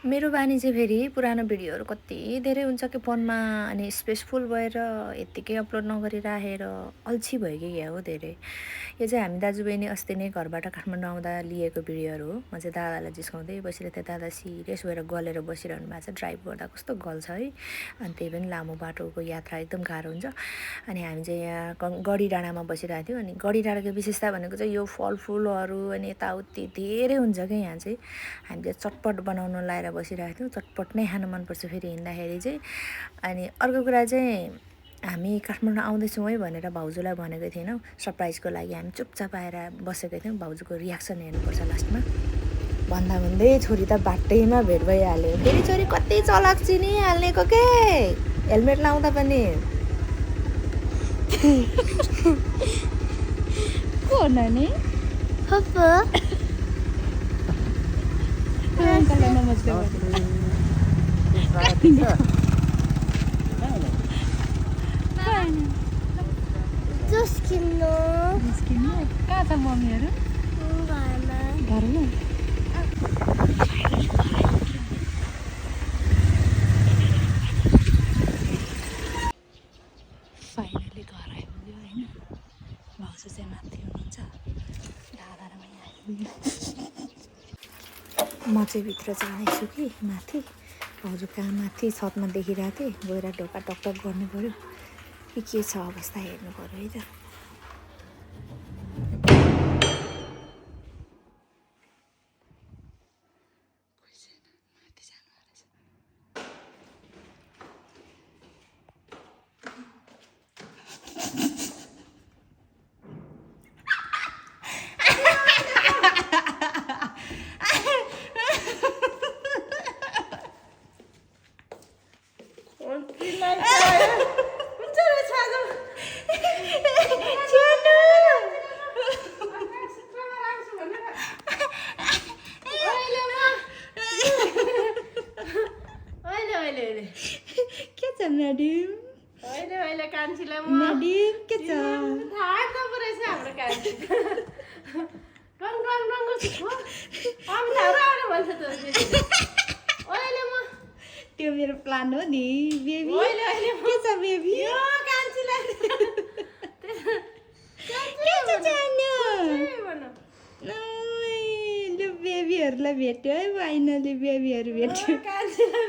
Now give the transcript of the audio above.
मेरो बानी चाहिँ फेरि पुरानो भिडियोहरू कति धेरै हुन्छ कि फोनमा अनि स्पेस फुल भएर यत्तिकै अपलोड नगरी राखेर अल्छी भयो कि क्या हो धेरै। यो चाहिँ हामी दाजुबहिनी अस्ति नै घरबाट काठमाडौँ आउँदा लिएको भिडियोहरू हो। म चाहिँ दादालाई जिस्काउँदै बसिरहेको थिएँ, दादा सिरियस भएर गलेर बसिरहनु भएको छ, ड्राइभ गर्दा कस्तो गल्छ है। अनि त्यही पनि लामो बाटोको यात्रा एकदम गाह्रो हुन्छ। अनि हामी चाहिँ यहाँ गढी डाँडामा बसिरहेको थियौँ। अनि गढी डाँडाको विशेषता भनेको चाहिँ यो फलफुलहरू अनि यताउति धेरै हुन्छ क्या यहाँ चाहिँ। हामीले चटपट बनाउन लाएर बसिरहेको थियौँ, चटपट नै खान मनपर्छ फेरि हिँड्दाखेरि चाहिँ। अनि अर्को कुरा चाहिँ हामी काठमाडौँ आउँदैछौँ है भनेर भाउजूलाई भनेको थिएनौँ, सरप्राइजको लागि हामी चुपचाप आएर बसेको थियौँ। भाउजूको रियाक्सन हेर्नुपर्छ लास्टमा। भन्दा भन्दै छोरी त बाटैमा भेट भइहाल्यो। फेरि छोरी कति चलाक चिनिहाल्नेको के, हेलमेट लाउँदा पनि। को हो नानी? पप्पा अंकललाई नमस्ते गर्नु। जुस किन्नु कहाँ छ मम्मीहरू? घरमा। फाइनली घर आइपुग्यो होइन। भाउजू चाहिँ माथि हुनुहुन्छ, दादा र मैले आइपुग्यो। म चाहिँ भित्र जाँदैछु कि माथि। भाउजू कहाँ माथि छतमा देखिरहेको थिएँ, गएर ढोका टकटक गर्नु पऱ्यो कि के छ अवस्था हेर्नु पऱ्यो है त। के छ म्याडम? अहिले कान्छीलाई म्याडम के छ? थाहा त पुरै छ हाम्रो कान्छी रङ रङ रङको छ अब थाहा भन्छ त अहिले म त्यो मेरो प्लान हो नि बेबी। अहिले के छ बेबी? यो कान्छीलाई के छ जान्नु? भन्नु लु बेबीहरूलाई भेट्यो है, फाइनली बेबीहरू भेट्यो। कान्छीलाई